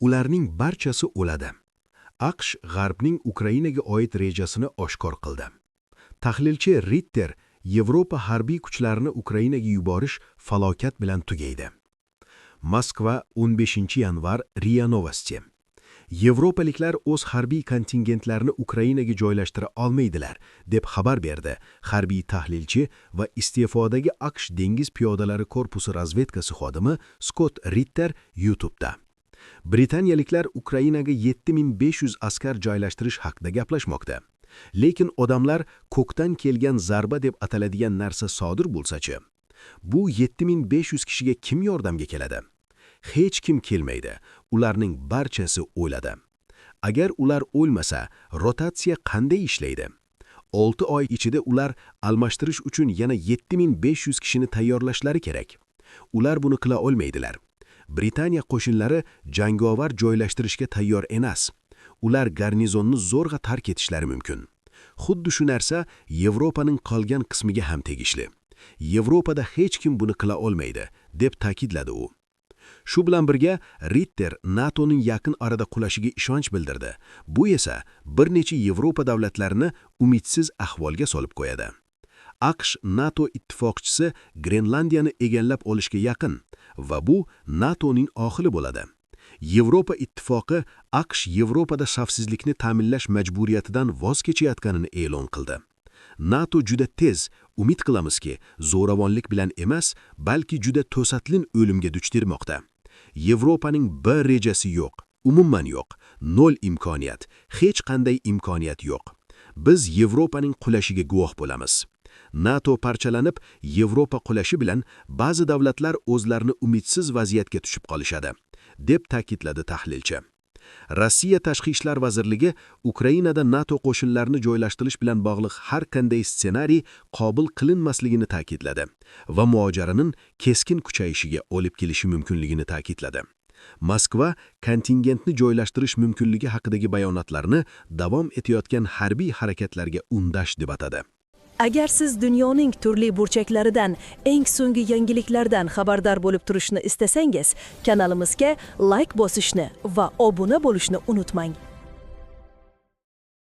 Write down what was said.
Ularning barchasi o'ladi. AQSh G'arbning Ukrainaga oid rejasini oshkor qildi. Tahlilchi Ritter: Yevropa harbiy kuchlarini Ukrainaga yuborish falokat bilan tugaydi. Moskva, 15-yanvar, RIA Novosti. Yevropaliklar o'z harbiy kontingentlarini Ukrainaga joylashtira olmaydilar, deb xabar berdi harbiy tahlilchi va iste'fodagi AQSh dengiz piyodalari korpusi razvedkasi xodimi Skott Ritter YouTube'da. Britaniyaliklar Ukrainaga 7500 askar joylashtirish haqida gaplashmoqda. Lekin odamlar ko'kdan kelgan zarba deb ataladigan narsa sodir bo'lsa-chi? Bu 7500 kishiga kim yordamga keladi? Hech kim kelmaydi. Ularning barchasi o'ladi. Agar ular o'lmasa, rotatsiya qanday ishlaydi? 6 oy ichida ular almashtirish uchun yana 7500 kishini tayyorlashlari kerak. Ular buni qila olmaydilar. Britaniya qo'shinlari jangovar joylashtirishga tayyor emas. Ular garnizonni zo'rg'a tark etishlari mumkin. Xuddi shu narsa Yevropaning qolgan qismiga ham tegishli. Yevropada hech kim buni qila olmaydi, deb ta'kidladi u. Shu bilan birga Ritter NATOning yaqin orada qulashiga ishonch bildirdi. Bu esa bir necha Yevropa davlatlarini umidsiz ahvolga solib qo'yadi. AQSh NATO ittifoqchisi Grenlandiyani egallab olishga yaqin va bu NATOning oxiri bo'ladi. Yevropa ittifoqi AQSh Yevropada xavfsizlikni ta'minlash majburiyatidan voz kechayotganini e'lon qildi. NATO juda tez, umid qilamizki, zo'ravonlik bilan emas, balki juda to'satdan o'limga duch kelmoqda. Yevropaning bir rejasi yo'q, umuman yo'q, nol imkoniyat, hech qanday imkoniyat yo'q. Biz Yevropaning qulashiga guvoh bo'lamiz. NATO parchalanib, Yevropa qulashi bilan ba'zi davlatlar o'zlarini umidsiz vaziyatga tushib qolishadi, deb ta'kidladi tahlilchi. Rossiya Tashqi ishlar vazirligi Ukrainada NATO qo'shinlarini joylashtirish bilan bog'liq har qanday ssenariy qabul qilinmasligini ta'kidladi va mojaroning keskin kuchayishiga olib kelishi mumkinligini ta'kidladi. Moskva kontingentni joylashtirish mumkinligi haqidagi bayonotlarni davom etayotgan harbiy harakatlarga undash deb atadi. Agar siz dunyoning turli burchaklaridan eng so'nggi yangiliklardan xabardor bo'lib turishni istasangiz, kanalimizga like bosishni va obuna bo'lishni unutmang.